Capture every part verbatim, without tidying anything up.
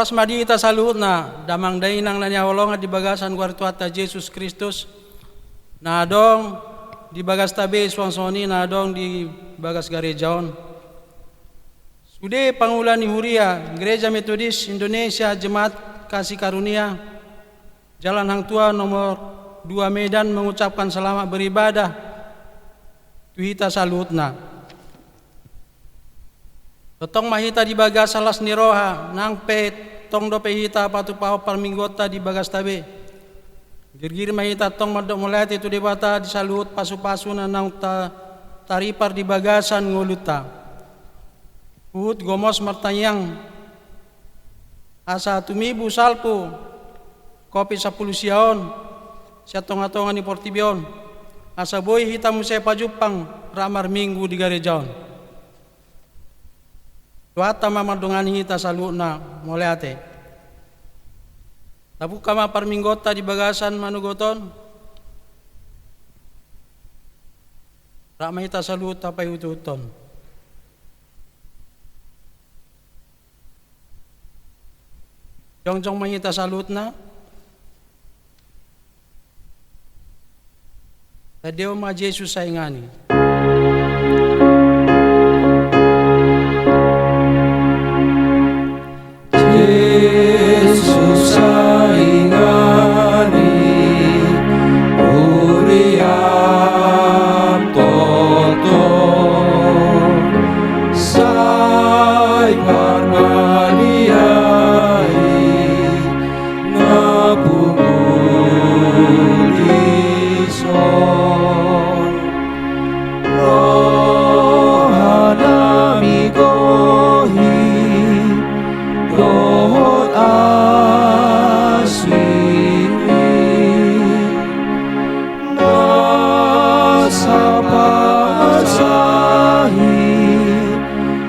Horas ma di hita saluhutna, damang dainang na hinaholongan di bagasan goar ni Tuhanta Jesus Kristus, na adong di bagasta be suang songon i na adong di bagas gareja on. Sude pangula ni huria Gereja Metodis Indonesia Jemaat Kasih Karunia, Jalan Hang Tuah nomor dua Medan mengucapkan selamat beribadah tu hita saluhutna. Tongtong ma hita di bagasan las ni roha, nang pe tong dope hita patupahon parmingguonta di bagasta be. Girgir ma hita tong mandok mauliate tu Debata di saluhut pasupasu na naung ta-, taripar di bagasan ngolunta. Huhut gomos martangiang asa tumibu salpu covid sampulu sia on sian tongatonga ni portibi on, asa boi hita muse pajumpang rap marminggu di gareja on. Tuhanta ma mandongani hita saluhutna, mauliate. Tapungka ma parmingguonta di bagasan manogot on. Rap ma hita saluhut tapaihutuhuton. Jongjong ma hita saluhutna. Tandehon ma Jesus saingan i. Jesus saingan i, huria toto, sai parbadia i na pungu dison. Roha na migohi dohot asi ni na sapasahi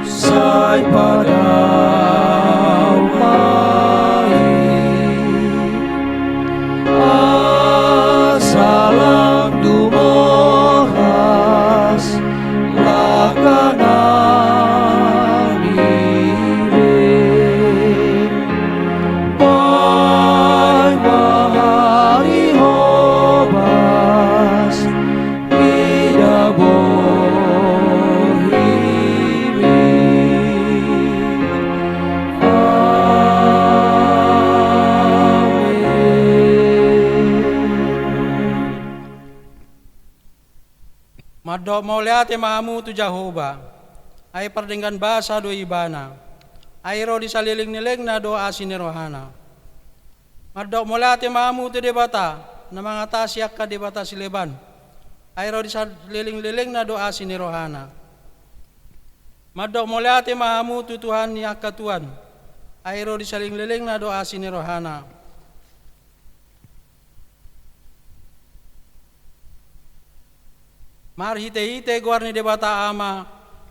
sai padao ma i. Asa lam tumoras langka nami be. Baen ma ari hobas di dabohimi. Amen. Mandok mauliate ma hamu tu Jahowa, ai pardenggan basa do Ibana, ai ro di salelenglelengna do asi ni rohana. Mandok mauliate ma hamu tu Debata, na mangatasi angka debata sileban, ai ro di salelenglelengna do asi ni rohana. Mandok mauliate ma hamu tu Tuhan ni angka tuan, ai ro di salelenglelengna do asi ni rohana. Marhitehite goar ni Debata Ama,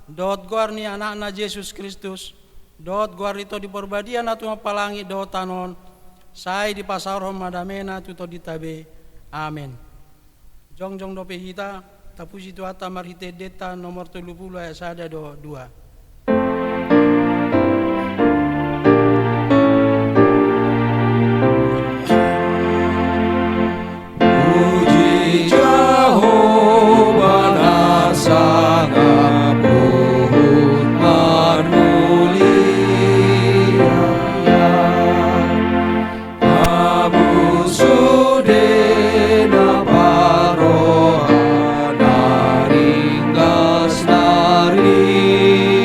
dohot goar ni Anakna Jesus Kristus, dohot goar ni Tondi Parbadia na tumompa langit dohot tano on, sai dipasaorhon ma damena tu tondinta be. Amen. Jongjong dope hita, tapuji Tuhanta marhite endenta nomor tolu pulu ayat sada dohot dua. Puji Jahowa na sangap huhut marmulia. Hamu sude na parroha na ringgas na ri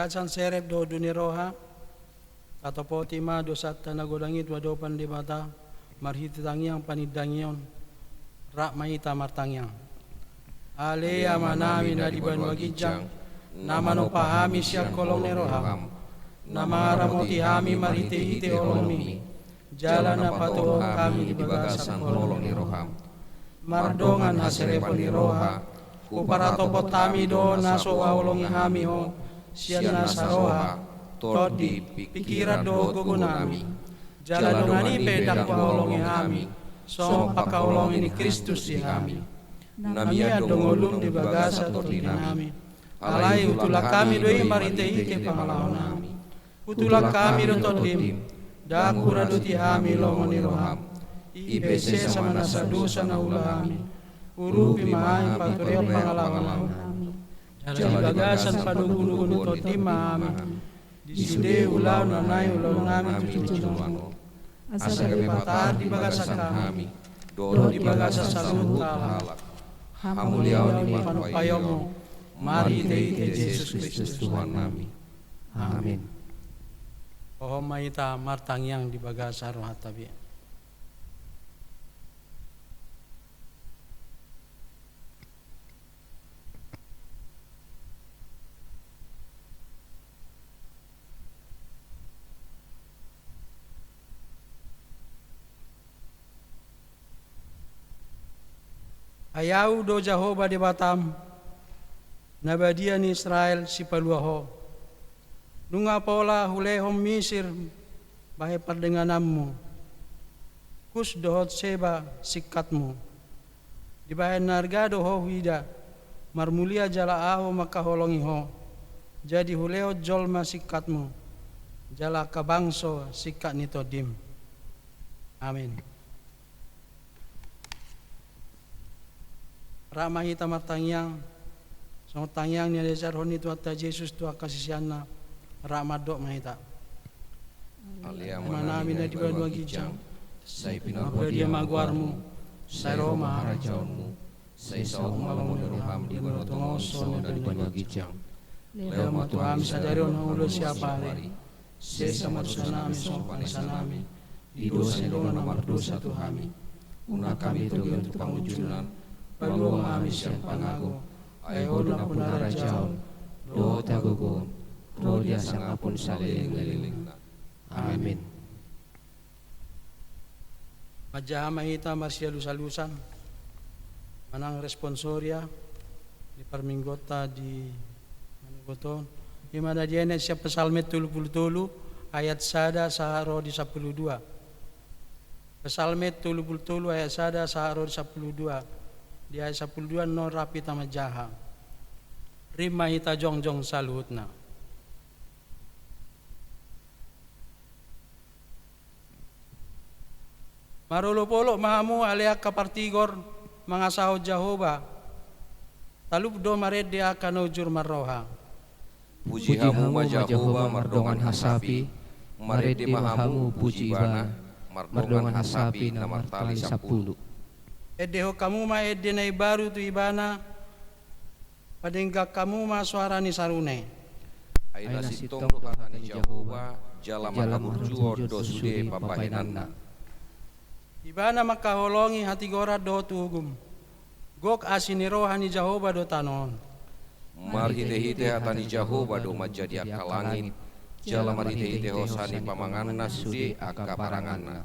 Gasan serep dohot ulu ni roha, tatopoti ma dosanta na godang i tu adopan Debata, marhite tangiang panindangion, rap ma hita martangiang. Ale Amanami na di banua ginjang, na manompa hami sian holong ni roham, na mangaramoti hami marhite-hite holongmi, jala na patuhon hami di bagasan holong ni roham. Mardongan haserepon ni roha, huparatopot hami do na so huhaholongi hami ho, sian nasa roha, tondi, pingkiran dohot gogonami. Jala dongan i pe ndang huhaholongi hami, songon pangkaholongi ni Kristus di hami. Na mian do ngolum di bagasan tondinami. Alai hutulak hami do i marhite-hite pangalahonami. Hutulak hami do tondim, ndang huradoti hami lomo ni roham. Ipe sesa ma nasa dosa na huula hami. Urupi ma hami patureon pangalahonami. Jala di bagasan panungkununkun ni tondim ma hami. Di sude ulaon na naeng ulaonami tu joloan on. Asa gabe patar di bagasan hami, dohot di bagasan saluhut halak. Hamuliaon ni panumpaionmu, marhite-hite Jesus Kristus Tuhannami. Amin. Hohom ma hita martangiang di bagasan rohanta be. Ai Ahu do Jahowa Debatam, na badia ni Israel, Sipalua ho. Nunga pola hulehon Misir bahen pardengananmu, Kus dohot Seba singkatmu. Dibahen na arga do ho huida, marmulia jala Ahu mangkaholongi ho. Jadi hulehon jolma singkatmu, jala angka bangso singkat ni tondim. Amin. Rap ma hita martangiang, songon tangiang na niajarhon ni Tuhanta Jesus tu angka siseanna, rap mandok ma hita. Ale Amanami na di banua ginjang, sai pinarbadia ma goarmu, sai ro ma harajaonmu, sai saut ma lomo ni roham di banua tonga on songon na di banua ginjang. Lehon ma tu hami sadari on hangoluan siapari. Sesa ma dosanami songon panesanami di dosa ni dongan na mardosa tu hami. Unang hami togihon tu pangunjunan, palua ma hami sian pangago. Ai Ho do nampuna harajaon dohot hagogoon ro di hasangapon saleleng ni lelengna. Amin. Manjaha ma hita marsialusalusan manang responsoria di parmingguonta di manogot on. I ma na dienet sian Psalmen tolu pulu tolu ayat sada sahat ro di sampulu dua. Psalmen tolu pulu tolu ayat sada sahat ro di sampulu dua. Di ayat sampulu dua annon rap hita manjaha. Rim ma hita jongjong saluhutna. Marolopolop ma hamu ale angka partigor mangasahon Jahowa. Talup do marende angka na ujur marroha. Puji hamu ma Jahowa mardongan hasapi, marende ma hamu puji Ibana mardongan hasapi na martali sampulu. Endehon hamu ma ende na imbaru tu Ibana, padenggan hamu ma soara ni sarune. Ai na sintong do hata ni Jahowa, jala marhaburjuon do sude pambahenanna. Ibana mangkaholongi hatigoran dohot uhum. Gok asi ni roha ni Jahowa do tano on. Marhitehite hata ni Jahowa do manjadi angka langit, jala marhitehite hosa ni pamanganna sude angka paranganna.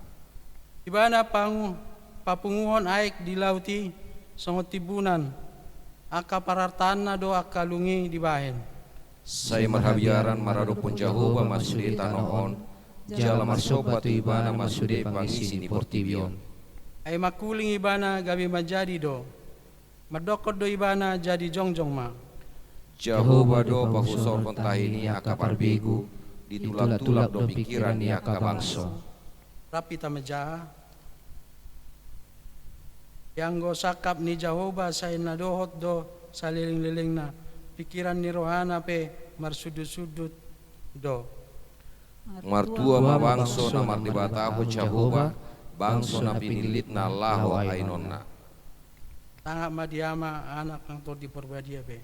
Ibana pangu-, papunguhon aek di laut i songon timbunan, angka parartaanna do angka lung i dibahen. Sai marhabiaran maradophon Jahowa ma sude tano on, jala marsomba tu Ibana ma sude pangisi ni portibi on. Ai mangkuling Ibana gabe manjadi do. Mandokkon do Ibana jadi jongjong ma. Jahowa do pahusorhon tahi ni angka parbegu, ditulak-tulak do pingkiran ni angka bangso. Rap hita manjaha. Ianggo sangkap ni Jahowa sai na dohot do saleleng-lelengna, pingkiran ni rohana pe marsundutsundut do. Martua ma bangso na mardebatahon Jahowa, bangso na pinillitna laho ainonna. Sangap ma di Ama, Anak nang Tondi Porbadia be.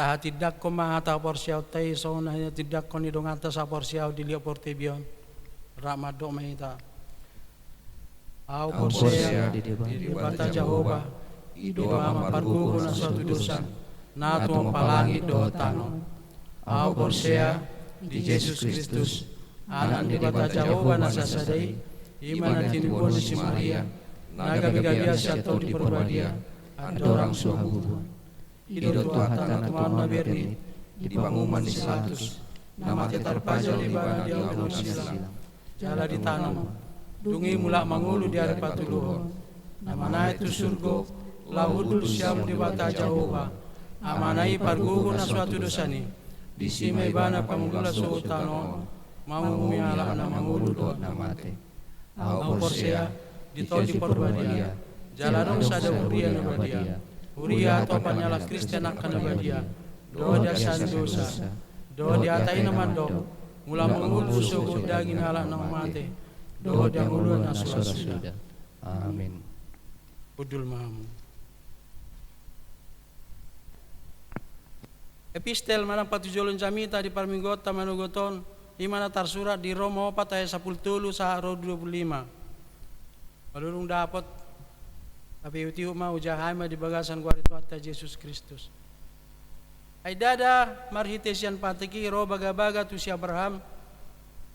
Tahatindangkon ma hata haporseaonta i songon na tinadingkon ni donganta sahaporseaon di liat portibi on. Rap mandok ma hita. Ahu porsea di Debata Jahowa, i do Ama pargogo na so tudosan, na tumompa langit dohot tano. Ahu porsea di Jesus Kristus, Anak ni Debata Jahowa na sasada i, i ma na tiniboan ni si Maria, na gabe gabean sian Tondi Parbadia, andorang so habubuhan. I do Tuhanta na tumao na berni di panguhuman ni si Pilatus, na mate tarpajal ibana di ahu na silang, jala ditanom. Dung i mulak mangolu di ari patoluhon, na manaek tu surgo, laho hundul sian Debata Jahowa, Amana i pargogo na so hatudosan i. Disi ma ibana pangula sogot tano on, manguhumi halak na mangolu dohot na mate. Ahu porsea di Tondi Parbadia, jala adong sada huria na badia, huria hatopan ni halak Kristen angka na badia, dohot di hasesaan ni dosa, dohot di hata i na mandok, mulak mangolu sogot daging ni halak na mate, dohot di hangoluan na so ra suda. Amin. Hundul ma hamu. Epistel manang patujolo ni jamita di parmingguonta manogot on, i ma na tarsurat di Rom opat ayat sampulu tolu sahat ro dua pulu lima. Molo dung dapot, tapaihutihut ma, hujaha hami ma di bagasan goar ni Tuhanta Jesus Kristus. Ai ndada marhite sian patik i ro bagabaga tu si Abraham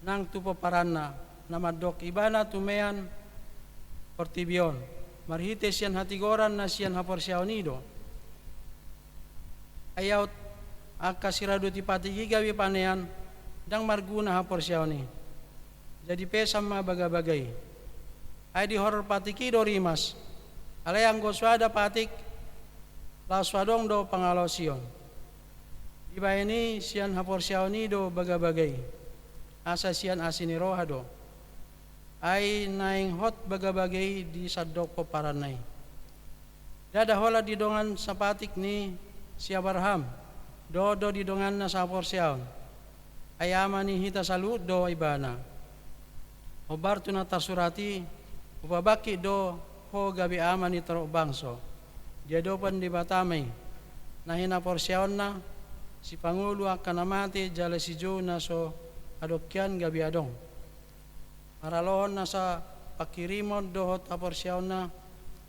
nang tu pomparanna, na mandok ibana tumean portibi on, marhite sian hatigoran na sian haporseaon i do. Ai aut angka siradoti patik i gabe panean, ndang marguna haporseaon i. Jadi pesan ma bagabaga i. Ai dihorhor patik i do rimas. Alai anggo so ada patik, laho so adong do pangalaosion. Dibahen i sian haporseaon i do bagabaga i. Asa sian asi ni roha do. Ai naeng hot bagabaga i di sandok pomparanna i. Ndada holan di dongan sapatik ni si Abraham, dohot do di donganna sahaporseaon. Ai ama ni hita saluhut do ibana. Hombar tu na tarsurat i, hupabangkit do ho gabe ama ni torop bangso. Di adopan Debata ma i, na hinaporseaonna, sipangolu angka na mate jala sijou na so adong hian gabe adong. Maralohon nasa pangkirimon dohot haporseaonna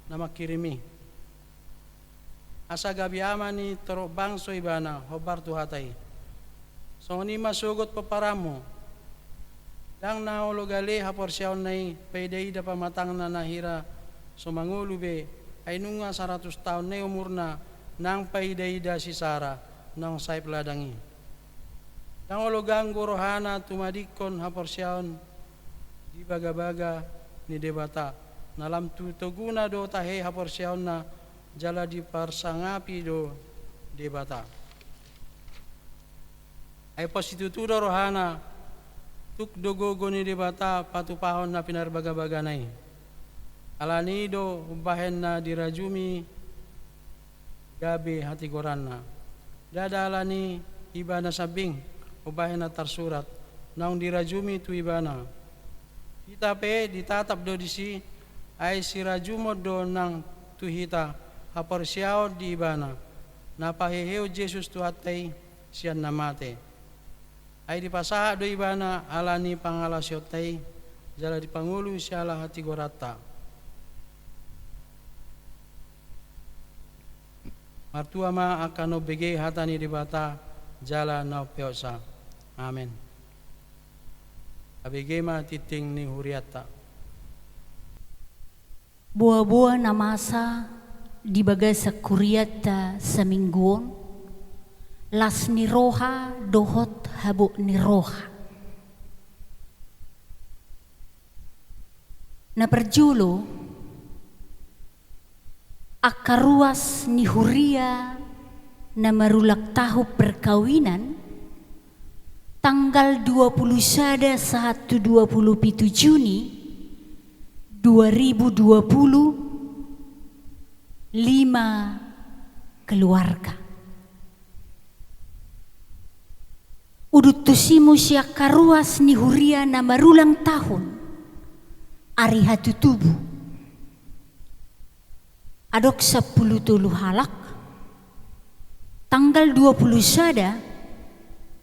na mangkirim i. Asa gabe ama ni torop bangso ibana, hombar tu hata i. Songon i ma sogot pomparanmu. Ndang na olo gale haporseaonna i, paidaida pamatangna na hira so mangolu be, ai nunga saratus taon na i umurna, nang paidaida si Sara, naung saep ladang i. Ndang olo ganggu rohana tumadingkon haporseaon di bagabaga ni Debata, na lam tu toguna do tahe haporseaonna jala diparsangapi do Debata. Ai pos situtu do rohana, tuk do gogo ni Debata patupahon na pinarbagabagana i. Alani i do umbahen na dirajumi gabe hatigoranna. Ndada alani ibana sambing, umbahen na tarsurat, naung dirajumi tu ibana. Hita pe ditatap do disi, ai sirajumon do nang tu hita haporseaon di ibana, na pahehehon Jesus Tuhanta i sian na mate. Ai dipasahat do ibana alani pangalaosionta i, jala dipangolu siala hatigoranta. Martua ma angka na umbege hata ni Debata jala na umpeopsa. Amen. Abege ma tingting ni hurianta. Boaboa na masa di bagasan hurianta saminggu on, las ni roha dohot habot ni roha. Na parjolo, angka ruas ni huria na marulang tahun perkawinan, tanggal dua puluh sada sahat tu dua puluh pitu Juni dua ribu dua puluh, lima keluarga. Udut tusi muse angka ruas ni huria na marulang tahun, ari hatutubu. Adong sampulu tolu halak, tanggal dua puluh sada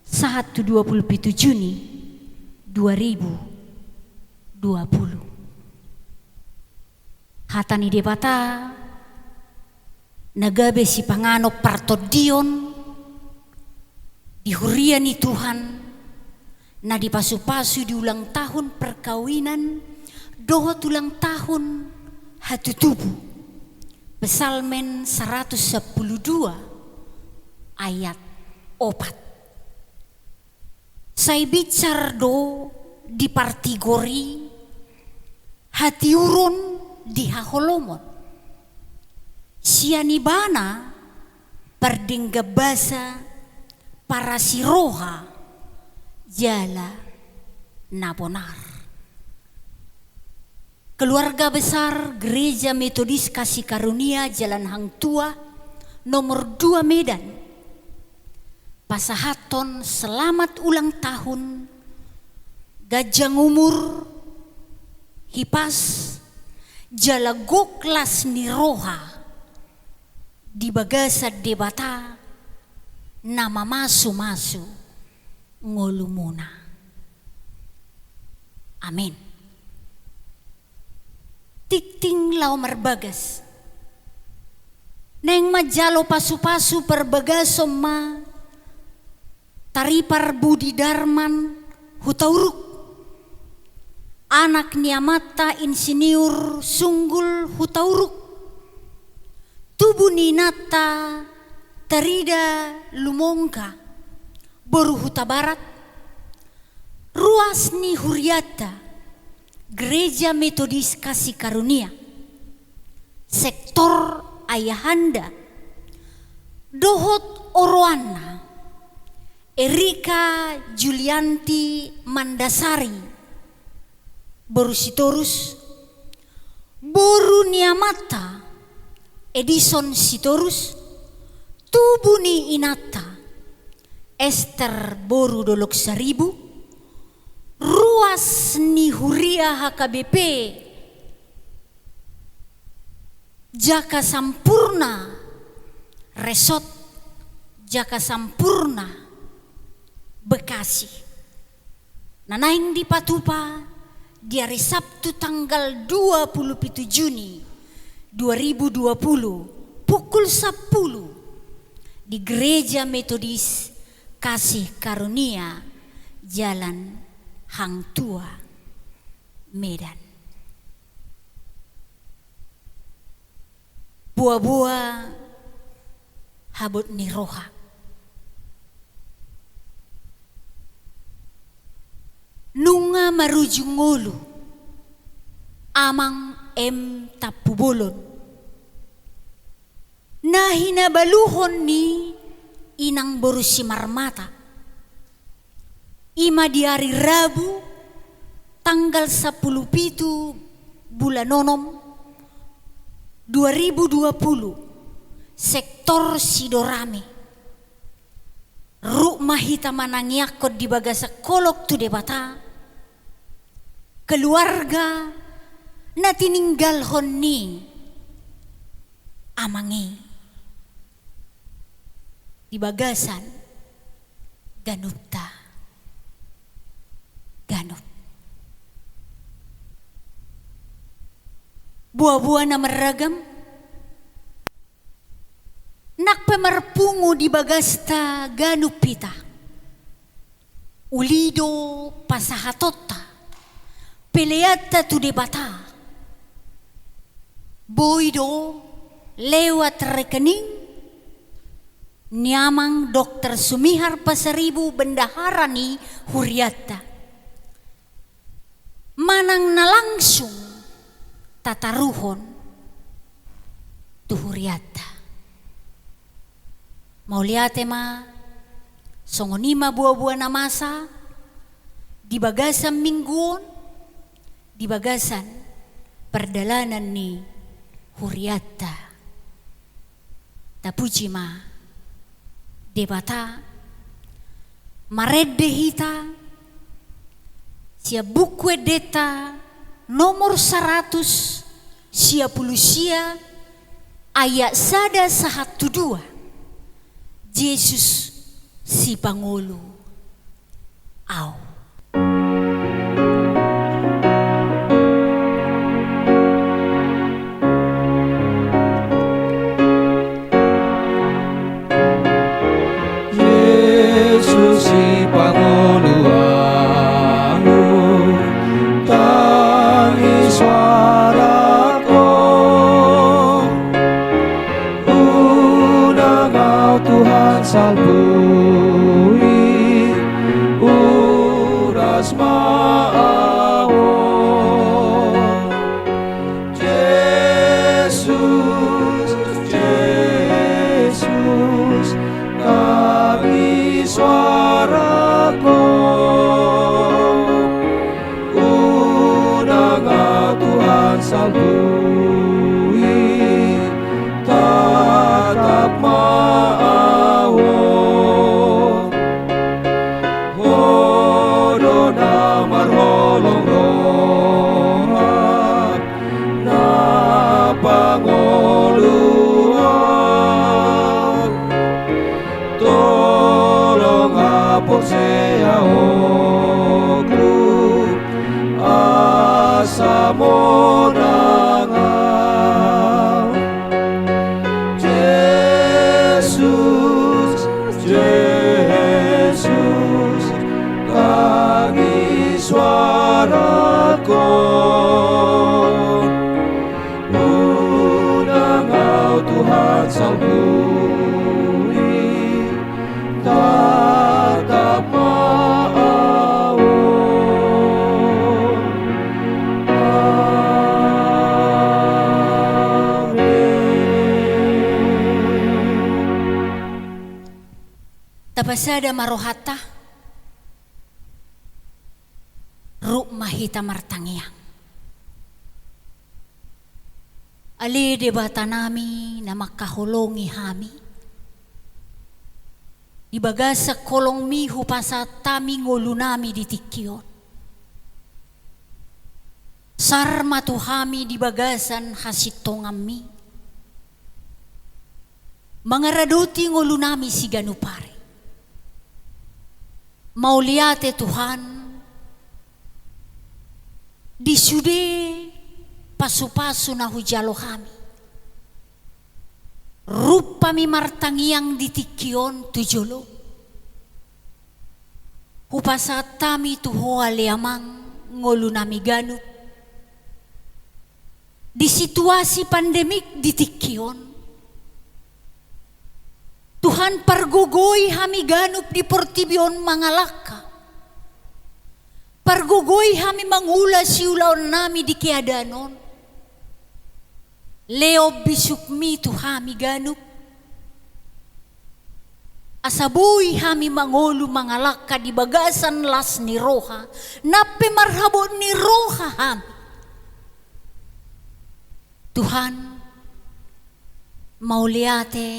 sahat tu dua puluh pitu Juni dua ribu dua puluh. Hata ni Debata na gabe sipanganon partondion di huria ni Tuhan, na dipasupasu di ulang tahun perkawinan dohot ulang tahun hatutubu. Psalmen saratus sampulu dua ayat opat. Sai binsar do di partigor i hatiuron di haholomon. Sian ibana pardenggan basa, parasi roha jala na bonar. Keluarga besar Gereja Metodis Kasih Karunia Jalan Hang Tuah nomor dua Medan pasahathon selamat ulang tahun, ganjang umur, hipas, jala gok las ni roha di bagasan Debata na mamasumasu ngolumuna. Amin. Tingting laho marbagas. Naeng manjalo pasupasu parbagason ma Taripar Budi Darman Hutauruk, anak ni amanta Insinyur Sunggul Hutauruk, tubu ni inanta Tarida Lumongga, boru Hutabarat, ruas ni hurianta Gereja Metodis Kasih Karunia, sektor ayahanda, dohot oroanna, Erika Julianti Mandasari, boru Sitorus, boru ni amanta Edison Sitorus, tubu ni inanta Ester boru Dolok Saribu, ruas ni huria H K B P Jaka Sampurna, Resort Jaka Sampurna, Bekasi. Na naeng dipatupa di ari Sabtu tanggal dua puluh pitu Juni dua ribu dua puluh, pukul sampulu, di Gereja Metodis Kasih Karunia, Jalan Hang Tuah, Medan. Boaboa habot ni roha. Nunga marujung ngolu Amang M Tampubolon, na hinabaluhon ni Inang boru Simarmata. I ma di ari Rabu, tanggal sampulu pitu bulan onom dua ribu dua puluh, sektor Sidorame. Ruk ma hita manangiangkon di bagasan holong tu Debata, keluarga na tininggalhon ni amang i di bagasan ganupta ganup. Boaboa na marragam, nang pe marpungu di bagasta ganup hita, uli do pasahatonta peleanta tu Debata. Boi do lewat rekening ni Amang Dokter Sumihar Pasaribu bendahara ni hurianta manang na langsung tataruhon tu hurianta. Mauliate ma, songon i ma boa-boa na masa di bagasan minggu on, di bagasan pardalanan ni hurianta. Tapuji ma Debata. Marende hita sian Buku Endenta nomor saratus sia pulu sia, ayat sada sahat tu dua. Jesus sipangolu ahu. Jesus sipangolu ahu, tangis suaraku. Unang ahu Tuhan salpu i, uras ma ahu. Jesus, Jesus, tangis suaraku. Unang ahu Tuhan salpu i, tatap ma ahu. Ho do na marholong roha, na pangoluan. Tolong haporseaonku asa monang ahu. Jesus, Jesus, tangis suaraku. Unang ahu Tuhan salpu i, tatap ma ahu. Amen. Tapasada ma rohanta. Rap ma hita martangiang. Ale Debatanami na mangkaholongi hami, di bagasan holongmi hupasahat hami ngolunami di tingki on. Sar ma tu hami di bagasan hasintonganmi mangaradoti ngolunami siganup ari. Mauliate Tuhan, di sude pasupasu na hujalo hami, rap hami martangiang di tingki on tu jolom. Hupasahat hami tu Ho ale Amang ngolunami ganup di situasi pandemik di tingki on. Tuhan, pargogoi hami ganup di portibi on mangalangka. Pargogoi hami mangula siulaonnami di keadaan on. Lehon bisukmi tu hami ganup, asa boi hami mangolu mangalangka di bagasan las ni roha, nang pe marhabot ni roha hami. Tuhan, mauliate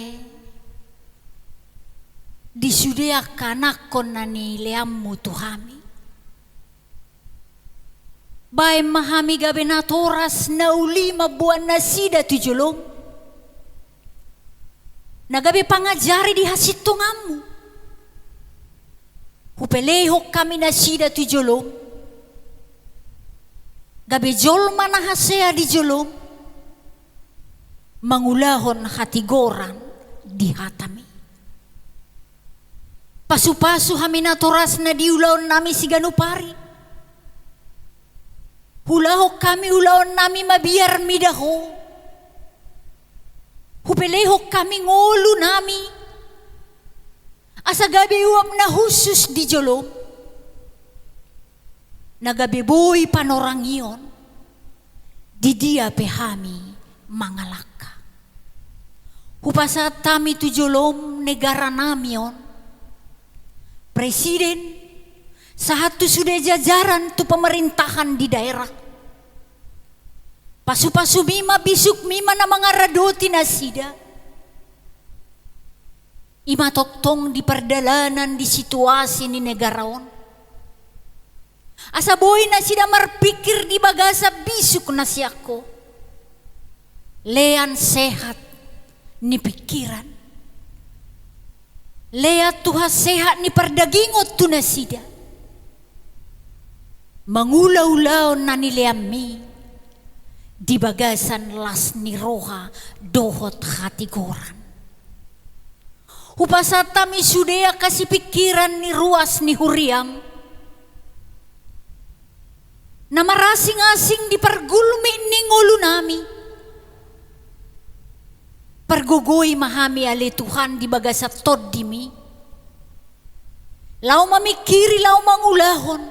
di sude angka anakkon na nileanmu tu hami. Baen ma hami gabe natoras na uli mamboan nasida tu jolom, na gabe pangajari di hasintonganmu. Hupelehon hami nasida tu jolom, gabe jolma na hasea di jolom, mangulahon hatigoran di hatami. Pasupasu hami natorasna di ulaonnami siganup ari. Ulahon hami ulaonnami mabiar mida Ho. Hupelehon hami ngolunami asa gabe uap na hushus di jolom, na gabe boi panorangion di dia pe hami mangalangka. Hupasahat hami tu jolom negaranami on, presiden, sahat tu sude jajaran tu pemerintahan di daerah. Pasupasumi ma, bisukmi ma na mangaradoti nasida. I ma tongtong di pardalanan di situasi ni negara on, asa boi nasida marpingkir di bagasan bisuk na sian Ho. Lean sehat ni pingkiran. Lean Tuhan sehat ni pardagingon tu nasida. Mangula ulaon na nileanmi di bagasan las ni roha dohot hatigoran. Hupasahat hami sude angka sipingkiran ni ruas ni huriam, na marasingasing di pargulmit ni ngolunami. Pargogoi ma hami ale Tuhan di bagasan tondimi, laho mamingkiri, laho mangulahon.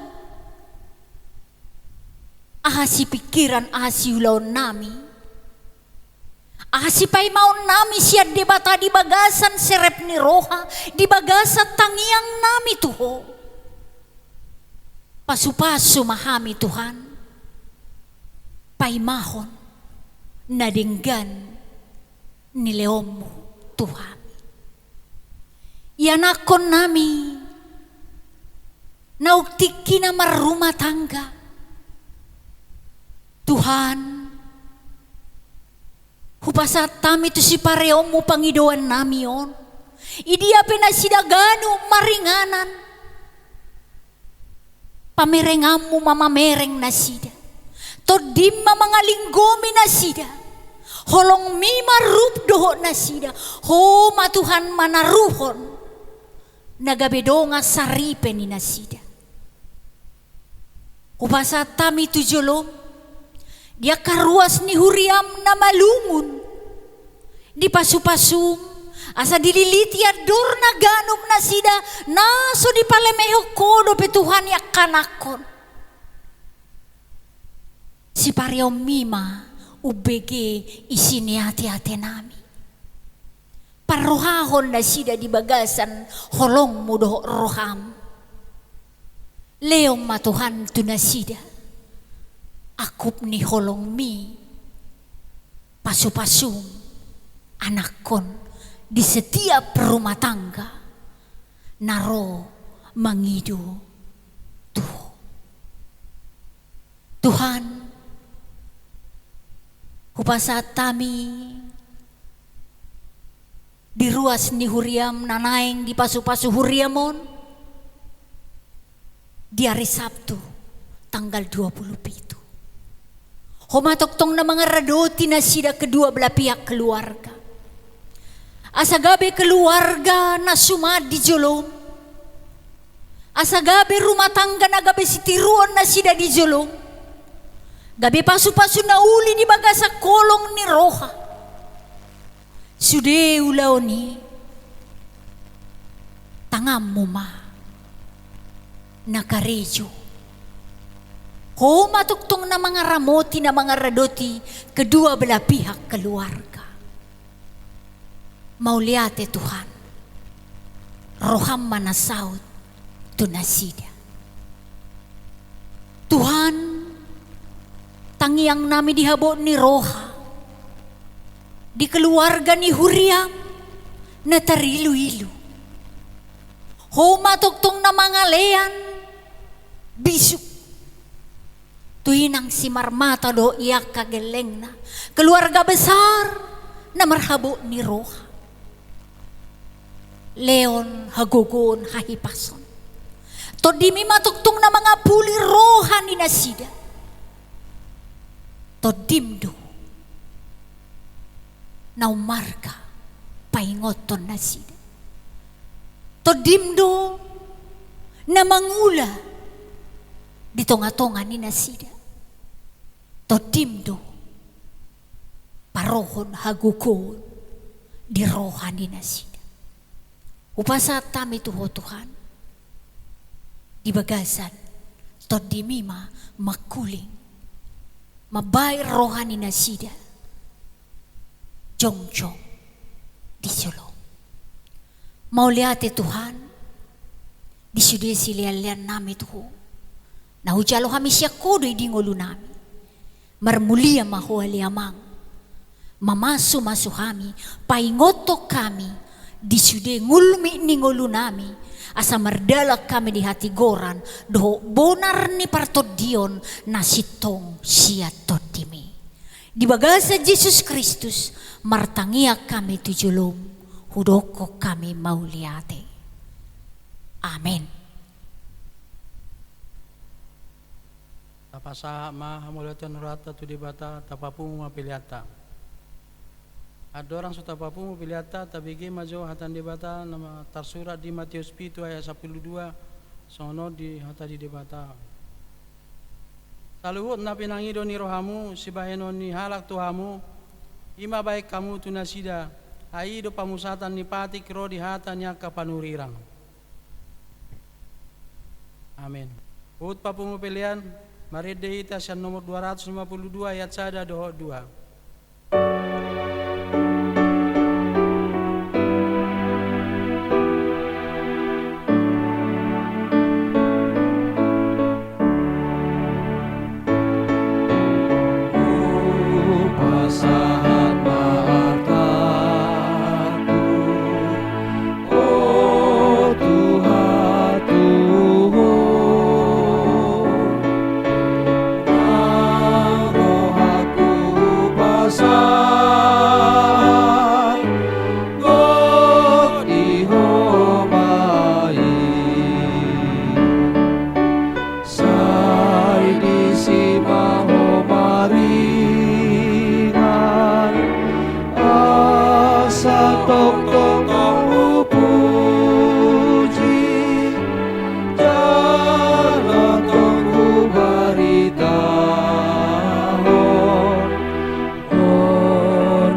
Aha sipingkiran, aha siulaonnami, aha sipaimaonnami sian Debata di bagasan serep ni roha, di bagasan tangiangnami tu Ho. Pasupasu ma hami Tuhan, paimahon na denggan nileonmu tu hami. Ianakkonnami naung tingki na marrumah tangga, Tuhan, hupasahat hami tu sipareonmu pangidoannami on. Idia pe nasida ganup maringanan, pamerenganmu ma mamereng nasida. Tondim ma mangalinggomi nasida. Holongmi ma rup dohot nasida. Ho ma Tuhan manaruhon na gabe dongan saripe ni nasida. Hupasahat hami tu jolom di angka ruas ni huriam na malungun, dipasupasum asa dililiti andorna ganup nasida na so dipalemehon Ho dope Tuhan i angka anakkon. Sipareonmi ma umbege isi ni ateatenami. Parrohahon nasida di bagasan holongmu dohot roham. Lehon ma Tuhan tu nasida angkup ni holongmi, pasupasum anakkon di setiap rumah tangga na ro mangido tu Ho. Tuhan, hupasahat hami di ruas ni huriam na naeng dipasupasu huriam on di ari Sabtu tanggal dua puluh pitu. Ho ma tongtong na mangaradoti nasida kedua belah pihak keluarga. Asa gabe keluarga na suman di jolom. Asa gabe rumah tangga na gabe sitiruon nasida di jolom. Gabe pasupasu na uli di bagasan holong ni roha. Sude ulaon i tanganmu ma na karejo. Ho ma tongtong na mangaramoti, na mangaradoti kedua belah pihak keluarga. Mauliate Tuhan, roham ma na saut tu nasida. Tuhan, tangiangnami di habot ni roha, di keluarga ni huriam na tariluilu. Ho ma tongtong na mangalean bisuk tu inang Simarmata dohot i angka gellengna, keluarga besar na marhabot ni roha. Lehon hagogoon, hahipason. Tondimi ma tongtong na mangapuli roha ni nasida. Tondim do na ummarga paingothon nasida. Tondim do na mangula di tongatonga ni nasida. Tondim do parohon hagogoon di roha ni nasida. Hupasahat hami tu Ho Tuhan, di bagasan TondiMi ma mangkuling, mambahen roha ni nasida jongjong di joloM. Mauliate Tuhan, di sude sileanlean nami tu Ho, na hujalo hami sian Ho do i di ngolu nami. Marmulia ma Ho ale Amang, mamasumasu hami, paingothon hami di sude ngulmit ni ngolu nami, asa mardalan hami di hatigoran dohot bonar ni partondion na sintong sian TondiMi. Di bagasan Jesus Kristus martangiang hami tu joloM, hudokkon hami mauliate. Amen. Tapasahat ma hamuliateon ni rohanta tu Debata, tapapungu ma peleanta. Andorang so tapapungu peleanta, tabege ma jo hata ni Debata na tarsurat di Mateus pitu ayat sampulu dua, songon on di hata ni Debata. Saluhut na pinangido ni rohamu sibahenon ni halak tu hamu, i ma bahen hamu tu nasida, ai i do pamusatan ni patik ro di hata ni angka panurirang. Amen. Huhut papungu pelean, marende hita sian nomor dua ratus lima puluh dua ayat sada dohot dua. Hupasahat ma artaku, O Tuhan, tu Ho. Nang rohangku hupasahat gok di Ho ma i. Sai disi ma Ho maringan, asa tongtong hupuji, jala tong hubaritahon. Ho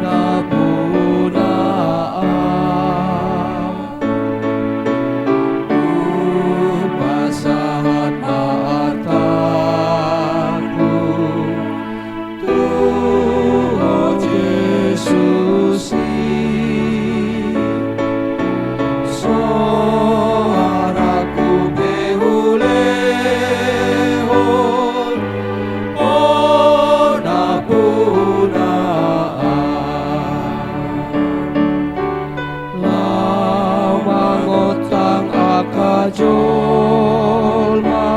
na puna au, hupasahat ma artaku tu Ho Jesus i. Soarangku pe hulehon, Ho na puna au. Laho mangontang angka jolma,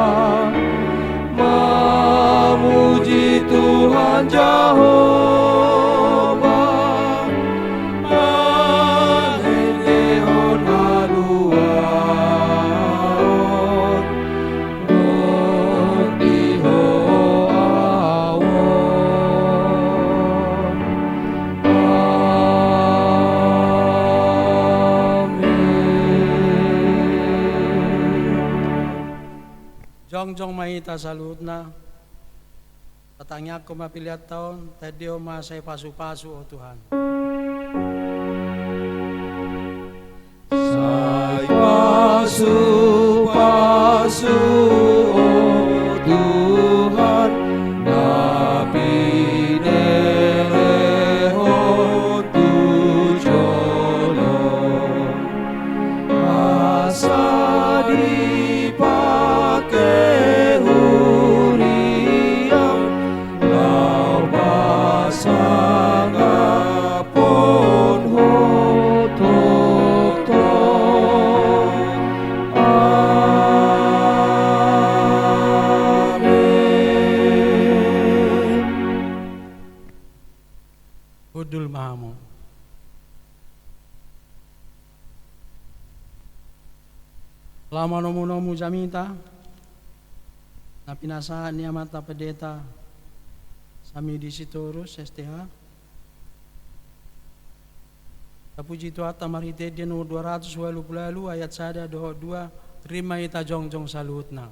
mamuji Tuhan Jahowa, mangendehon haluaon, gok di Ho au on. Amen. Jongjong ma hita saluhutna. Tatangiangkon ma peleanta on, taendehon ma sai pasupasu, O Tuhan. Sai pasupasu, O Tuhan, na pinelehon tu jolo. Asa dipake huriaM laho pasangaphon Ho tongtong. Amen. Hundul ma hamu. Laho manomunomu jamita na pinasahat ni Amanta Pendeta Samidi Sitorus, S T H. Tapuji Tuhanta marhite ende nomor dua ratus ualu pulu ualu ayat sada dohot dua, rap ma hita jongjong saluhutna.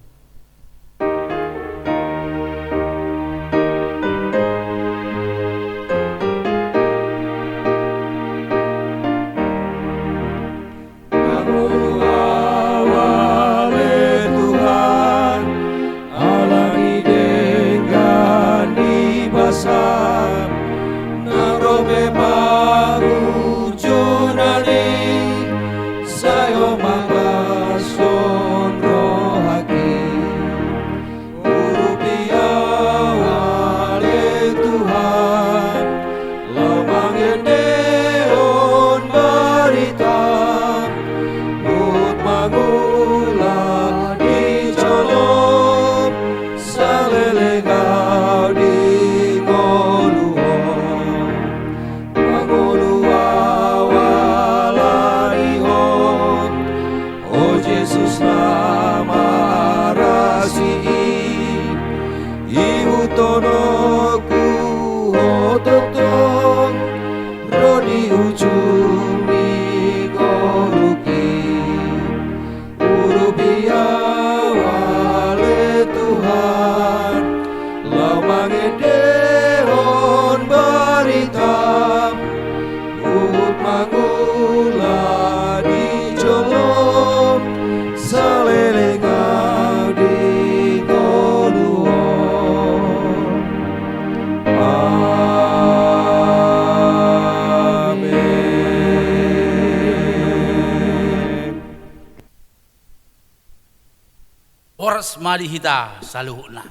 Horas ma di hita saluhutna.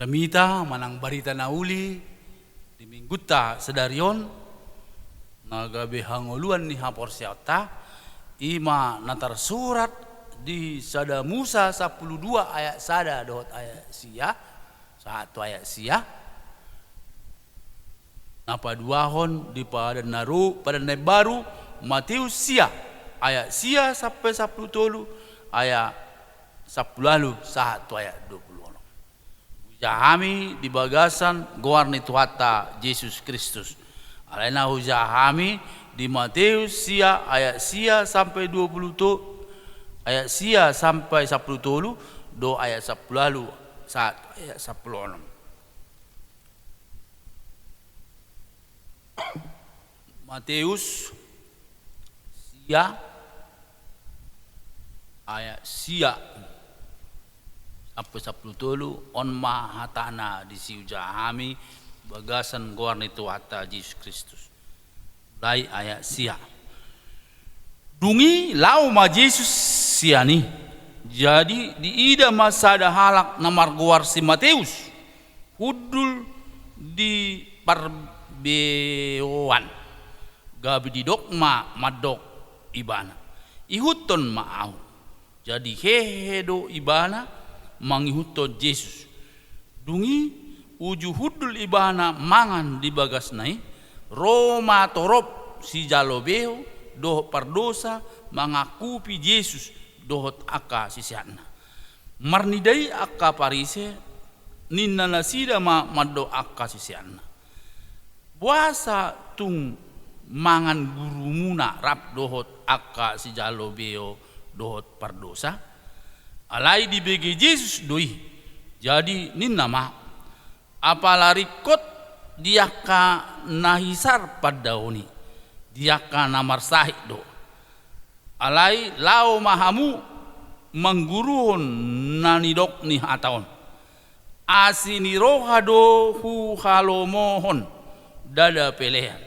Jamita manang barita na uli di minggunta sadari on, na gabe hangoluan ni haporseaonta, i ma na tarsurat di Sada Musa sampulu dua ayat sada dohot ayat sia, sahat tu ayat sia. Na paduahon di Padan na Ru-, Padan na Imbaru, Mateus sia, ayat sia sampe sampulu tolu, ayat sampulu ualu sahat tu ayat dua pulu onom. Hujaha hami di bagasan goar ni Tuhanta Jesus Kristus. Alai na hujaha hami di Mateus sia, ayat sia sampe dua pulu to-, ayat sia sampe sampulu tolu, do ayat sampulu ualu sahat ayat sampulu onom. Mateus sia ayat sia sampe sampulu tolu, on ma hatana disi hujaha hami bagasan goar ni Tuhanta Jesus Kristus. Mulai ayat sia. Dung i laho ma Jesus sian i. Jadi diida ma sada halak na margoar si Mateus, hundul di parbeoan. Gabe didok ma mandok ibana, "Ihuthon ma ahu." Jadi hehe do ibana mangihuthon Jesus. Dung i uju hundul ibana mangan di bagasna i, ro ma torop sijalo beho dohot pardosa mangangkupi Jesus dohot angka siseanna. Marnida i angka Parise, ninna nasida ma mandok angka siseanna, "Boasa tung mangan gurumuna rap dohot angka sijalo beho dohot pardosa?" Alai dibege Jesus do i. Jadi ninna ma, "Apala ringkot di angka na hisar pandaon i, di angka na marsahit do. Alai laho ma hamu mangguruhon na nidok ni hata on. Asi ni roha do huhalomohon, ndada pelean.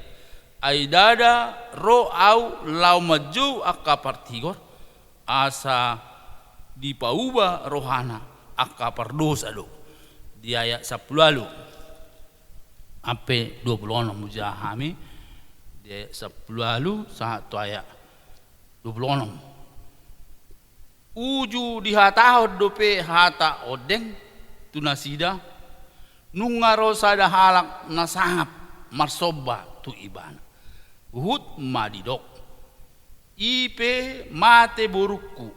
Ai ndada ro ahu laho manjou angka partigor, asa dipauba rohana, angka pardosa do." Di ayat sampulu ualu sampe dua pulu onom hujaha hami, di ayat sampulu ualu sahat tu ayat dua pulu onom. Uju dihatahon dope hata ondeng tu nasida, nunga ro sada halak na sangap marsomba tu ibana. Huhut ma didok, "I pe mate borungku,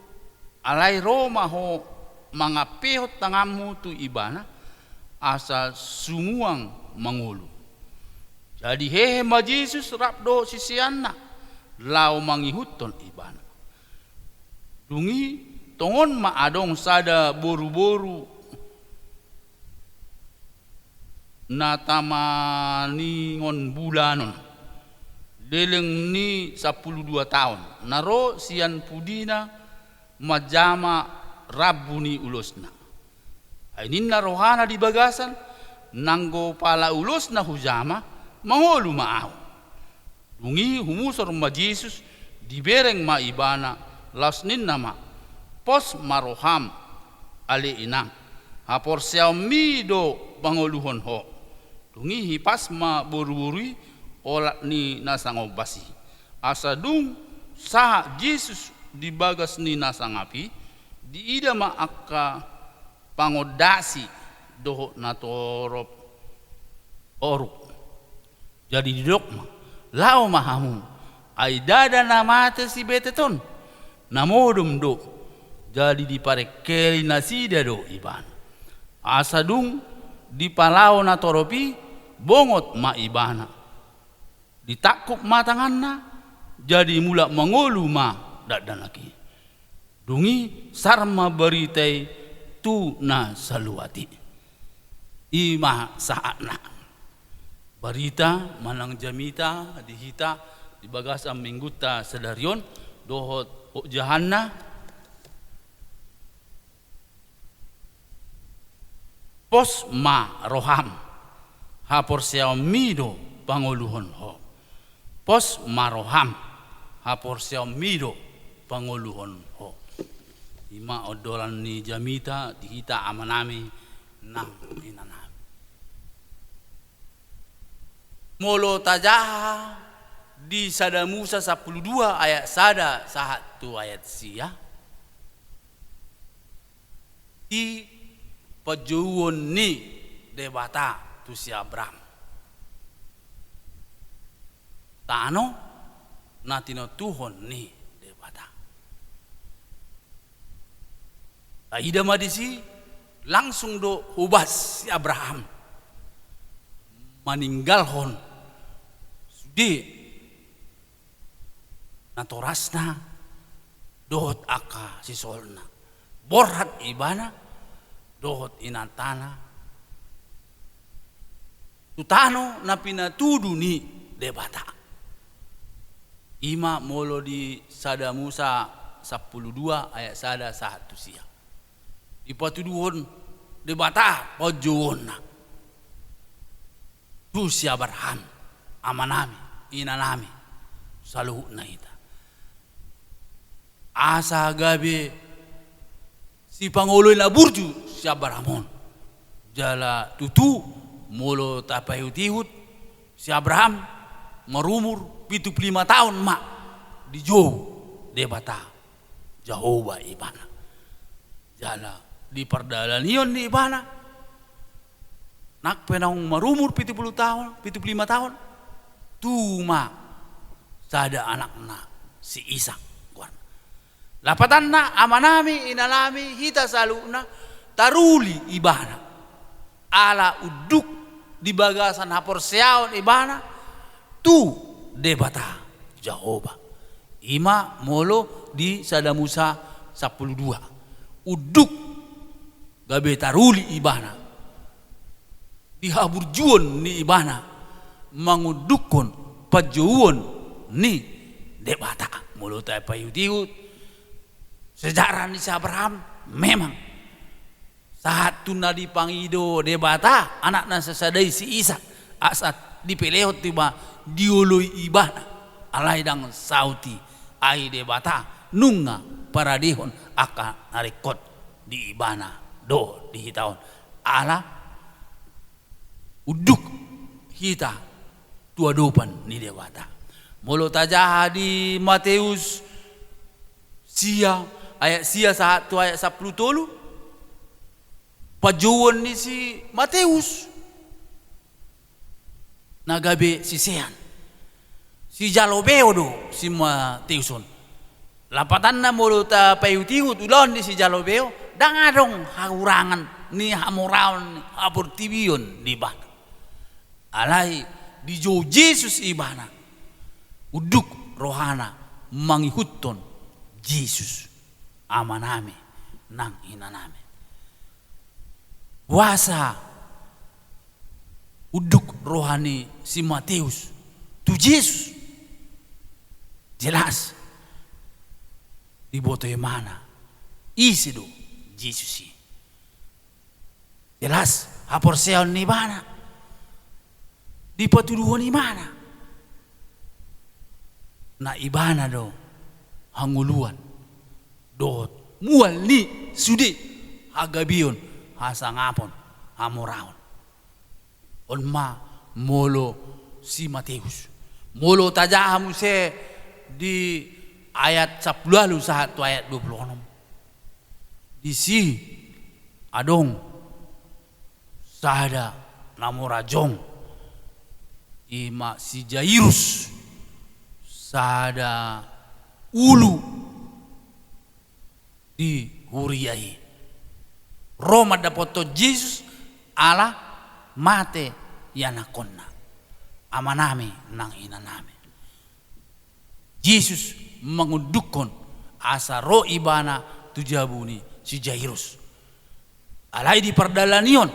alai ro ma ho mangampehon tanganmu tu ibana, asa sumuang mangolu." Jadi hehe ma Jesus rap dohot siseanna laho mangihuthon ibana. Dung i tongon ma adong sada boruboru na tamaningon bulanon, leleng ni sampulu dua taon, na ro sian pudina manjama rambu ni ulosna. Ai ninna rohana di bagasan, "Nanggo pala ulosna hujama, mangolu ma ahu." Dung i humusor ma Jesus, dibereng ma ibana, laos ninna ma, "Pos ma roham, ale inang, haporseaonmi do pangoluhon ho." Dung i hipas ma boruboru i olat ni na sangombas i. Asa dung sahat Jesus di bagas ni na sangap i, diida ma angka pangondasi dohot na torop oruk. Jadi didok ma, "Laho ma hamu, ai ndada na mate si betet on, na modom do." Jadi diparengkeli nasida do ibana. Asa dung dipalaho na torop i, bongot ma ibana. Ditangkup ma tanganna, jadi mulak mangolu ma dakdanak i. Dung i sar ma barita i tu na saluat i. I ma sahatna. Barita manang jamita di hita di bagasan minggunta sadari on dohot hojahanna. Pos ma roham, haporseaonmi do pangoluhon ho. Pos ma roham, haporseaonmi do pangoluhon ho. I ma ondolan ni jamita di hita amanami nang inanami. Molo tajaha di Sada Musa sampulu dua ayat sada sahat tu ayat sia, i panjouon ni Debata tu si Abraham tano na tinontuhon ni Debata. Taida ma disi, langsung do hobas si Abraham maninggalhon sude natorasna dohot angka sisolna. Borhat ibana dohot inantana tu tano na pinatudu ni Debata. I ma molo di Sada Musa sampulu dua ayat sada sahat tu sia. Dipatuduhon Debata panjouonna tu si Abraham, amanami, inanami, saluhutna hita. Asa gabe sipangoloi na burju si Abraham on. Jala tutu, molo tapaihutihut, si Abraham marumur pitu pulu lima taon ma dijou Debata Jahowa ibana. Jala di pardalanan ni ibana, nang pe naung marumur pitu pulu taon, pitu pulu lima taon, tubu ma sada anakna si Ishak goarna. Lapatanna, amanami, inanami, hita saluhutna, taruli ibana. Ala unduk di bagasan haporseaon ibana tu Debata Jahowa. I ma molo di Sada Musa sampulu dua. Unduk gabe taruli ibana di haburjuon ni ibana mangundukhon panjouon ni Debata. Molo tapaihutihut sejarah ni si Abraham, memang sahat tu na dipangido Debata anakna sasada i si Ishak, asa dipelehon tu ibana, dioloi ibana, alai ndang saut i, ai Debata nunga paradehon angka na ringkot di ibana dohot di hita on. Ala unduk hita tu adopan ni Debata. Molo tajaha di Mateus sia, ayat sia sahat tu ayat sampulu tolu, panjouon ni si Mateus na gabe sisean. Sijalo beo do si Mateus on. Lapatanna, molo tapaihutihut ulaon ni sijalo beo, ndang adong hahurangan ni hamoraon ni haportibion di ibana. Alai dijou Jesus ibana, unduk rohana mangihuthon Jesus, amanami nang inanami. Boasa unduk roha ni si Mateus tu Jesus? Jelas diboto ibana ise do Jesus i. Jelas haporseaon ni ibana dipatuduhon ibana. Na ibana do hangoluan dohot mual ni sude hagabeon, hasangapon, hamoraon. On ma molo si Mateus. Molo tajaha muse di ayat sampulu ualu sahat tu ayat dua pulu onom, disi adong sada na mora jong, i ma si Jairus, sada ulu di huria i. Ro mandapothon Jesus ala mate ianakhonna, amanami nang inanami. Jesus mangundukhon asa ro ibana tu jabu ni si Jairus. Alai di pardalanan i on,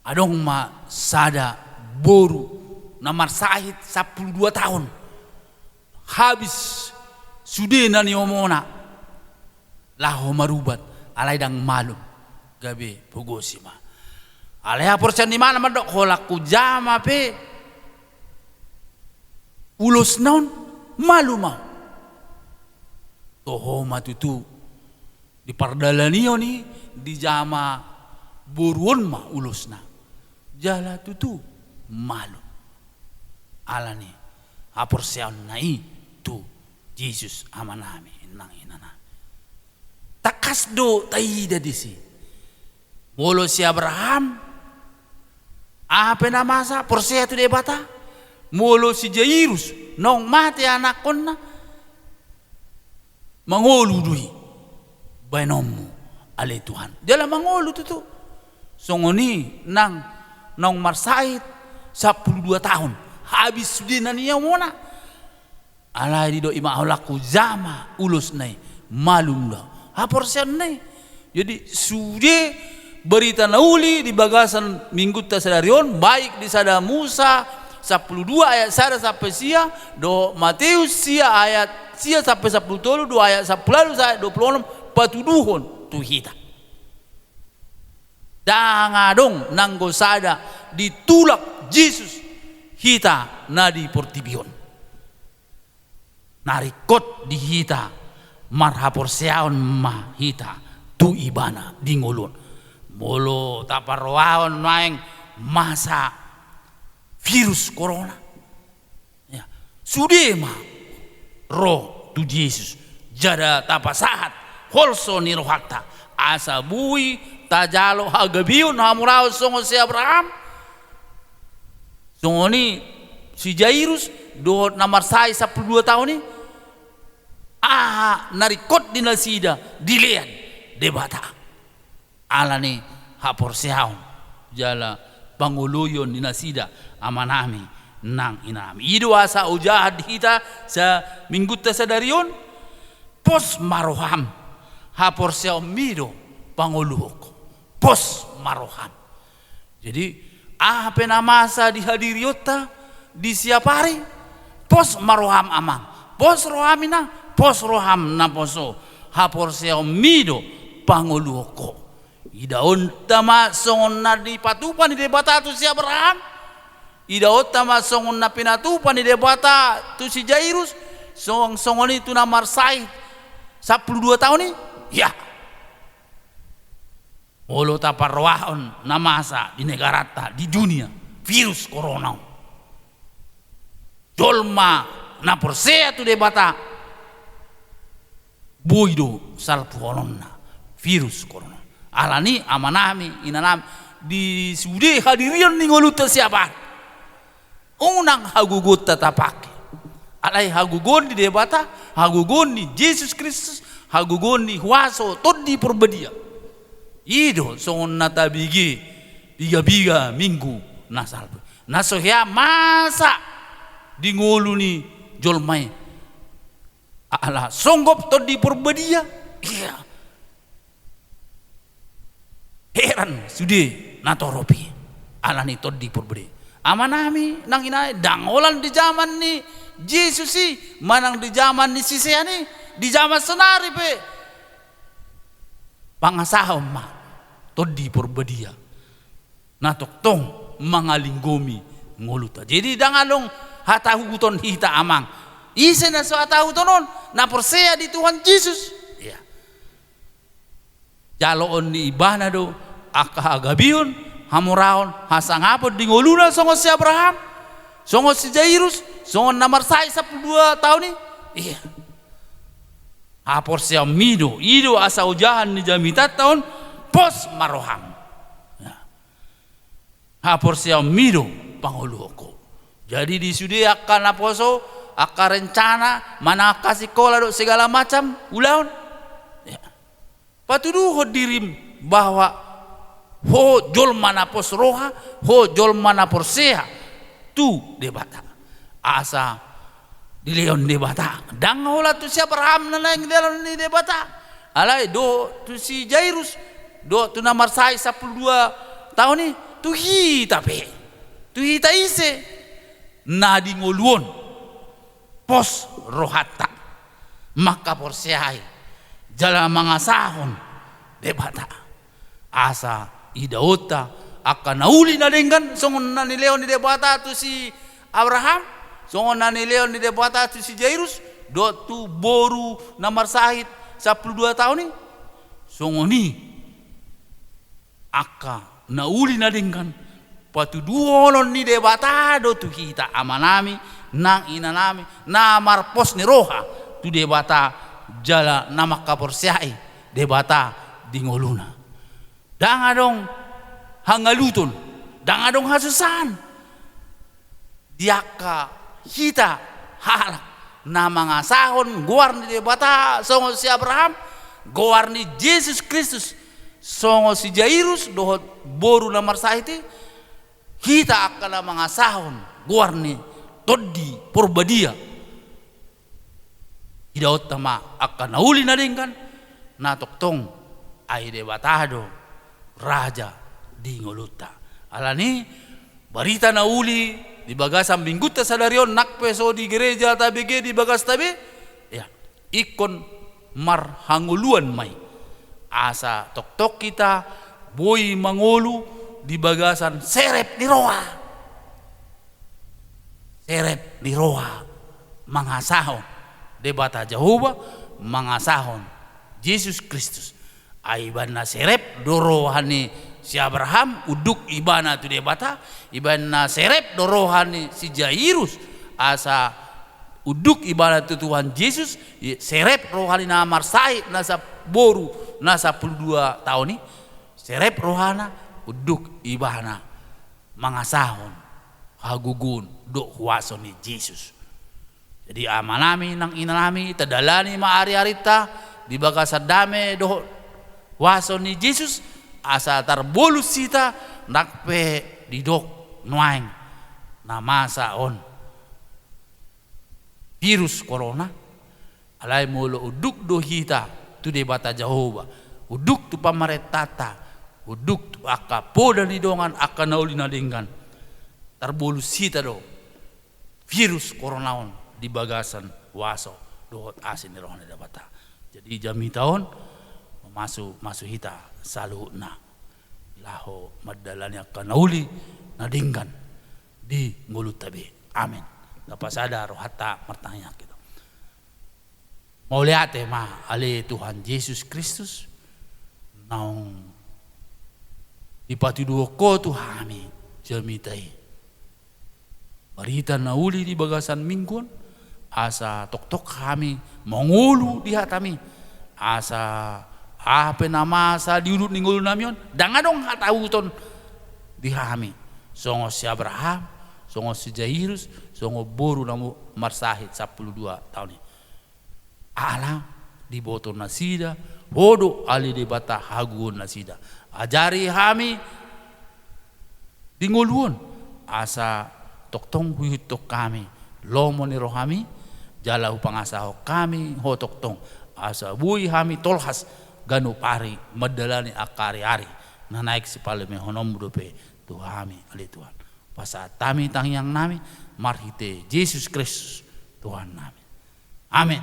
adong ma sada boru na marsahit sampulu dua taon. Habis sude na niomona laho marubat, alai ndang malum, gabe pogosi ma. Alai haporseaon ni ibana mandok, holan hujama pe ulosna on, malum ahu. Toho ma tutu, di pardalanan i, dijama boru on ma ulosna. Jala tutu malum. Alani haporseaonna i tu Jesus amanami nang inanami. Tangkas do taida disi. Molo si Abraham, aha pe na masa, porsea tu Debata. Molo si Jairus, naung mate anakkonna, mangolu do i baenonmu, ale Tuhan. Jala mangolu tutu. Songon i nang naung marsahit sampulu dua taon. Habis sude na niaomona. Alai didok i ma, holan hujama ulosna i, malum do haporseaonna i. Jadi sude barita na uli di bagasan Minggunta sadari on, baik di Sada Musa sampulu dua ayat sada sampe sia, dohot Mateus sia ayat sia sampe sampulu tolu, dua ayat sampulu ualu sahat dua pulu onom, patuduhon tu hita. Ndang adong nanggo sada ditulak Jesus hita na di portibi on. Na ringkot di hita marhaporseaon ma hita tu Ibana di ngolu on. Molo taparrohahon naeng masa virus corona, ya, sude ma ro tu Jesus, jala tapasahat holso ni rohanta, asa boi tajalo hagabeon, hamuraon songon si Abraham, songon i si Jairus, dohot na marsahit sampulu dua taon i. Aha na ringkot di nasida, dilehon Debata. Alani haporseaon jala pangoloion ni nasida amanami nang inanami. I do asa ojahan di hita sa-, Minggunta sadari on, pos ma roham, haporseaonmi do pangoluhon ho. Pos ma roham. Jadi, aha pe na masa di hadirionta di siapari, pos ma roham amang, pos roham inang, pos roham naposo, haporseaonmi do pangoluhon ho. Idaonta ma songon na dipatupa ni Debata tu si Abraham, idaonta ma songon na pinatupa ni Debata tu si Jairus, song-, songon i tu na marsahit sampulu dua taon i, ya. Molo taparrohahon na masa di negaranta, di dunia, virus corona on, jolma na porsea tu Debata, boi do salpuhononna virus corona on. Alani amanami, inanami, di sude hadirion ni ngolunta siapari, unang hagogoonta tapake. Alai hagogoon ni Debata, hagogoon ni Jesus Kristus, hagogoon ni huaso Tondi Porbadia, i do songon na tabege piga-piga minggu na salpu, na so hea masa di ngolu ni jolma i. Ala songgop Tondi Porbadia, ia, heran sude natorop i, alani Tondi Porbadia. Amanami nang inanami, ndang holan di jaman ni Jesus i manang di jaman ni sisean i, di jaman saonari pe pangasahon ma Tondi Porbadia na tongtong mangalinggomi ngolunta. Jadi ndang adong hatahuton hita amang. Ise na so hatahuton on? Na porsea di Tuhan Jesus. Ia. Jaloon ni ibana do angka hagabeon, hamoraon, hasangapon di ngoluna songon si Abraham, songon si Jairus, songon na marsahit sampulu dua taon i. Ia. Haporseaonmi do, i do asa ojahan ni jamitanta on, pos ma roham. Ia. Haporseaonmi do pangoluhon ho. Jadi di sude angka naposo, angka rencana, manang angka sikola dohot segala macam ulaon, ya, patuduhon dirim bahwa ho jolma na pos roha, ho jolma na porsea tu Debata. Asa dilehon Debata. Ndang holan tu si Abraham na naeng dilehon ni Debata. Alai dohot tu si Jairus, dohot tu na marsahit sampulu dua taon i, tu hita pe. Tu hita ise na di ngolu on pos rohanta mangkaporseai jala mangasahon Debata. Asa idaonta angka na uli na denggan, songon na nilehon ni Debata tu si Abraham, songon na nilehon ni Debata tu si Jairus, dohot tu boru na marsahit sampulu dua taon i. Songon i angka na uli na denggan, patuduhonon ni Debata do tu hita amanami nang inanami na marpos ni roha tu Debata jala na mangkaporseai Debata di ngoluna. Ndang adong hangaluton, ndang adong hasusaan di angka hita halak na mangasahon goar ni Debata songon si Abraham, goar ni Jesus Kristus songon si Jairus dohot boru na marsahit i. Hita angka na mangasahon goar ni Tondi Porbadia, idaonta ma angka na uli na denggan, na tongtong ai Debata do raja di ngolunta. Alani i, barita na uli di bagasan minggunta sadari on, nang pe so di gereja tabege di bagasta be, ya, ingkon marhangoluan ma i, asa tongtong hita boi mangolu di bagasan serep ni roha. Serep ni roha mangasahon Debata Jahowa, mangasahon Jesus Kristus. Ai ibaen na serep do roha ni si Abraham unduk ibana tu Debata, ibaen na serep do roha ni si Jairus asa unduk ibana tu Tuhan Jesus, i-, serep roha ni na marsahit na sa-, boru na sampulu dua taon i, serep rohana unduk ibana mangasahon hagogoon dohot huaso ni Jesus. Jadi amanami nang inanami, tadalani ma ariarinta di bagasan dame dohot huaso ni Jesus, asa tarbolus hita nang pe didok nuaeng na masa on virus corona. Alai molo unduk do hita tu Debata Jahowa, unduk tu pamarentanta, unduk tu angka poda ni dongan, angka na uli na denggan, tarbolus hita do virus corona on di bagasan huaso dohot asi ni roha ni Debata. Jadi jamita on mamasu-masu hita saluhutna laho mandalani angka na uli na denggan di ngolunta be. Amen. Tapasada rohanta, martangiang hita. Mauliate ma ale Tuhan Jesus Kristus, naung dipatuduhon Ho tu hami jamita i. Barita na uli di bagasan minggu on, asa tongtong hami mangolu di hataMi, asa aha pe na masa di ulu ni ngolunami on, ndang adong hatahuton di hami, songon si Abraham, songon si Jairus, songon boru na mo-, marsahit sampulu dua taon i. Ala diboto nasida Ho do ale Debata hagogoon nasida. Ajari hami di ngolu on, asa tongtong huihuthon hami lomo ni rohaMi, jala hupangasahon hami Ho tongtong, asa boi hami tolhas ganup ari mandalani angka ariari na naeng sipalemehononMu dope tu hami ale Tuhan. Pasahat hami tangiangnami marhite Jesus Kristus Tuhannami. Amin.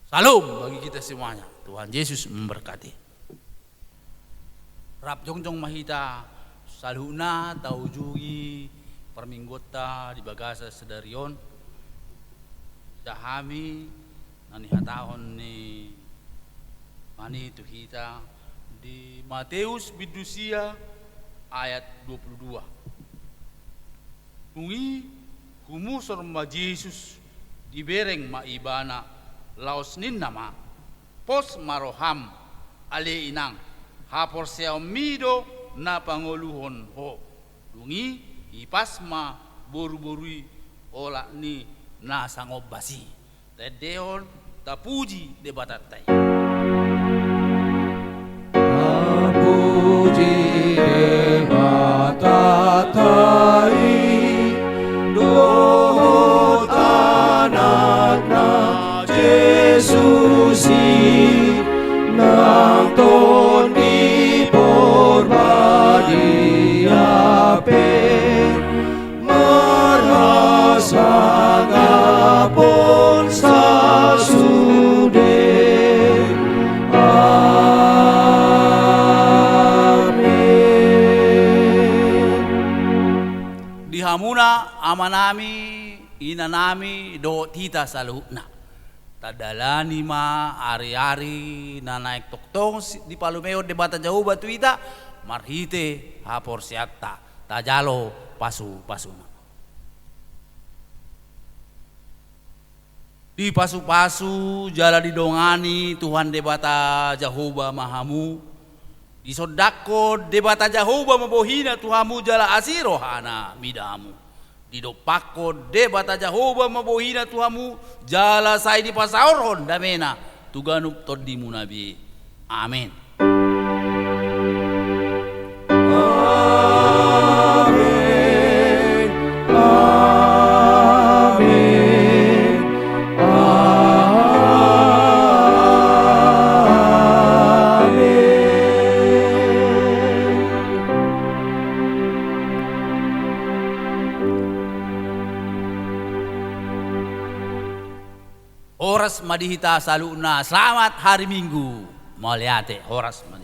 Syalom bagi kita semuanya. Tuhan Yesus memberkati. Rap jongjong ma hita saluhutna taujungi parmingguonta di bagasan sadari on. Ida hami na nihatahon ni Tuhan i tu hita di Mateus bindu sia ayat dua pulu dua. Dung i humusor ma Jesus, dibereng ma ibana, laos ninna ma: Pos ma roham, ale inang, haporseaonmi do na pangoluhon ho. Dung i ipas ma boruboru i olat ni na sangombas i. Taendehon, tapuji Debatanta i. Tapuji Debatanta i, dohot Anakna Jesus i, nang Tondi Porbadia pe. Marhasangapon sasude. Amin. Di hamuna amanami inanami dohot hita saluhutna. Tadalani ma ari-ari na naeng tongtong si-, dipalumehon Debata Jahowa tu hita, marhite haporseaonta, tajalo pasu-pasuna. Dipasupasu jala didongani Tuhan Debata Jahowa ma hamu. Disondangkon Debata Jahowa ma bohina tu hamu jala asi rohana mida hamu. Didompakkon Debata Jahowa ma bohina tu hamu jala sai dipasaorhon damena tu ganup tondimuna be. Amen. Amen. Amen. Amen. Horas ma di hita saluhutna, selamat hari Minggu. Mauliate, horas ma.